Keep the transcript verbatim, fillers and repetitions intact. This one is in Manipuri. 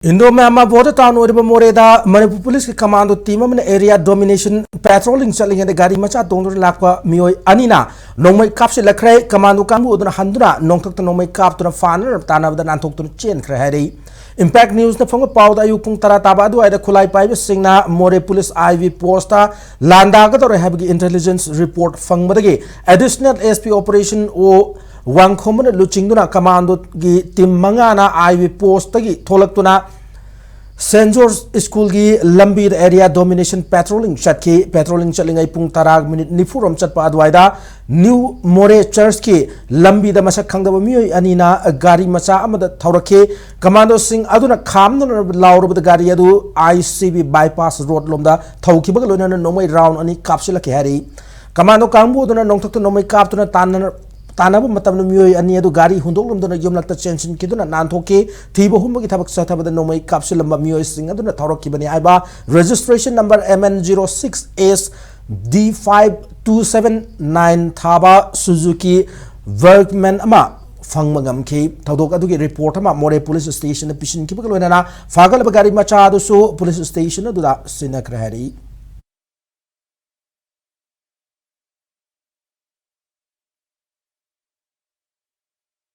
ꯏꯟꯗꯣ ꯃꯌꯥꯟꯃꯥꯔ ꯕꯣꯔꯗꯔ ꯇꯥꯎꯟ ꯑꯣꯏꯔꯤꯕ ꯃꯣꯔꯦꯗ ꯃꯅꯤꯄꯨꯔ ꯄꯨꯂꯤꯁꯀꯤ ꯀꯃꯥꯟꯗꯣ ꯇꯤꯝ ꯑꯃꯅ ꯑꯦꯔꯤꯌꯥ ꯗꯣꯃꯤꯅꯦꯁꯟ ꯄꯦꯇ꯭ꯔꯣꯂꯤꯡ ꯆꯠꯂꯤꯉꯩꯗ ꯒꯥꯔꯤ ꯃꯆꯥ ꯇꯣꯡꯗꯨꯅ ꯂꯥꯛꯄ ꯃꯤꯑꯣꯏ ꯑꯅꯤꯅ ꯅꯣꯡꯃꯩ ꯀꯥꯞꯁꯤꯜꯂꯛꯈ꯭ꯔꯦ꯫ ꯀꯃꯥꯟꯗꯣ ꯀꯥꯡꯕꯨ ꯑꯗꯨꯅ ꯍꯟꯗꯨꯅ ꯅꯣꯡꯊꯛꯇ ꯅꯣꯡꯃꯩ ꯀꯥꯞꯇꯨꯅ ꯐꯥꯅꯅꯕ ꯇꯥꯟꯅꯕꯗ ꯅꯥꯟꯊꯣꯛꯇꯨꯅ ꯆꯦꯟꯈ꯭ꯔꯦ ꯍꯥꯏꯔꯤ꯫ ꯏꯝꯄꯦꯛ ꯅ꯭ꯌꯨꯁꯅ ꯐꯪꯕ ꯄꯥꯎꯗ ꯑꯌꯨꯛ ꯄꯨꯡ ꯇꯔꯥ ꯇꯥꯕ ꯑꯗꯨꯋꯥꯏꯗ ꯈꯨꯠꯂꯥꯏ ꯄꯥꯏꯕꯁꯤꯡꯅ ꯃꯣꯔꯦ ꯄꯨꯂꯤꯁ ꯑꯥꯏ ꯕꯤ ꯄꯣꯁꯇ ꯂꯥꯟꯗꯥꯒꯗꯧꯔꯦ ꯍꯥꯏꯕꯒꯤ ꯏꯟꯇꯦꯂꯤꯖꯦꯟꯁ ꯔꯤꯄꯣꯔꯠ ꯐꯪꯕꯗꯒꯤ ꯑꯦꯗꯤꯁꯅꯦꯜ ꯑꯦꯁ ꯄꯤ ꯑꯣꯄꯔꯦꯁꯟ ꯑꯣ ꯋꯥꯡꯈꯣꯝꯕꯅ ꯂꯨꯆꯤꯡꯗꯨꯅ ꯀꯃꯥꯟꯗꯣꯒꯤ ꯇꯤꯝ ꯃꯉꯥꯅ ꯑꯥꯏ ꯕꯤ ꯄꯣꯁꯇꯒꯤ ꯊꯣꯛꯂꯛꯇꯨꯅ ꯁꯦꯟ ꯖꯣꯔꯖ ꯁ꯭ꯀꯨꯜꯒꯤ ꯂꯝꯕꯤꯗ ꯑꯦꯔꯤꯌꯥ ꯗꯣꯃꯤꯅꯦꯁꯟ ꯄꯦꯇ꯭ꯔꯣꯂꯤꯡ ꯆꯠꯈꯤ꯫ ꯄꯦꯇ꯭ꯔꯣꯂꯤꯡ ꯆꯠꯂꯤꯉꯩ ꯄꯨꯡ ꯇꯔꯥ ꯃꯤꯅꯤꯠ ꯅꯤꯐꯨꯔꯣꯝ ꯆꯠꯄ ꯑꯗꯨꯋꯥꯏꯗ ꯅ꯭ꯌꯨ ꯃꯣꯔꯦ ꯆꯔꯆꯀꯤ ꯂꯝꯕꯤꯗ ꯃꯁꯛ ꯈꯪꯗꯕ ꯃꯤꯑꯣꯏ ꯑꯅꯤꯅ ꯒꯥꯔꯤ ꯃꯆꯥ ꯑꯃꯗ ꯊꯧꯔꯛꯈꯤ꯫ ꯀꯃꯥꯟꯗꯣꯁꯤꯡ ꯑꯗꯨꯅ ꯈꯥꯝꯅꯅꯕ ꯂꯥꯎꯔꯕꯗ ꯒꯥꯔꯤ ꯑꯗꯨ ꯑꯥꯏ ꯁꯤ ꯕꯤ ꯕꯥꯏꯄꯥꯁ ꯔꯣꯗ ꯂꯣꯝꯗ ꯊꯧꯈꯤꯕꯒ ꯂꯣꯏꯅꯅ ꯅꯣꯡꯃꯩ ꯔꯥꯎꯟ ꯑꯅꯤ ꯀꯥꯞꯁꯤꯜꯂꯛꯈꯤ ꯍꯥꯏꯔꯤ꯫ ꯀꯃꯥꯟꯗꯣ ꯀꯥꯡꯕꯨ ꯑꯗꯨꯅ ꯅꯣꯡꯊꯛꯇ ꯅꯣꯡꯃꯩ ꯀꯥꯞꯇꯨꯅ ꯇꯥꯟꯅ-, ꯇꯥꯟꯅꯕ ꯃꯇꯝꯗ ꯃꯤꯑꯣꯏ ꯑꯅꯤ ꯑꯗꯨ ꯒꯥꯔꯤ ꯍꯨꯟꯗꯣꯛꯂꯝꯗꯨꯅ ꯌꯨꯝꯂꯛꯇ ꯆꯦꯟꯁꯤꯟꯈꯤꯗꯨꯅ ꯅꯥꯟꯊꯣꯛꯈꯤ꯫ ꯊꯤꯕ ꯍꯨꯝꯕꯒꯤ ꯊꯕꯛ ꯆꯠꯊꯕꯗ ꯅꯣꯡꯃꯩ ꯀꯥꯞꯁꯤꯜꯂꯝꯕ ꯃꯤꯑꯣꯏꯁꯤꯡ ꯑꯗꯨꯅ ꯊꯧꯔꯛꯈꯤꯕꯅꯤ ꯍꯥꯏꯕ registration number M N zero six S D five two seven nine ꯊꯥꯕ ꯁꯨꯖꯨꯀꯤ ꯕꯔꯒꯃꯦꯟ ꯑꯃ ꯐꯪꯕ ꯉꯝꯈꯤ꯫ ꯊꯧꯗꯣꯛ ꯑꯗꯨꯒꯤ ꯔꯤꯄꯣꯔꯠ ꯑꯃ ꯃꯣꯔꯦ ꯄꯨꯂꯤꯁ ꯁ꯭ꯇꯦꯁꯟꯗ ꯄꯤꯁꯤꯟꯈꯤꯕꯒ ꯂꯣꯏꯅꯅ ꯐꯥꯒꯠꯂꯕ ꯒꯥꯔꯤ ꯃꯆꯥ ꯑꯗꯨꯁꯨ ꯄꯨꯂꯤꯁ ꯁ꯭ꯇꯦꯁꯟ ꯑꯗꯨꯗ ꯁꯤꯟꯅꯈ꯭ꯔꯦ ꯍꯥꯏꯔꯤ꯫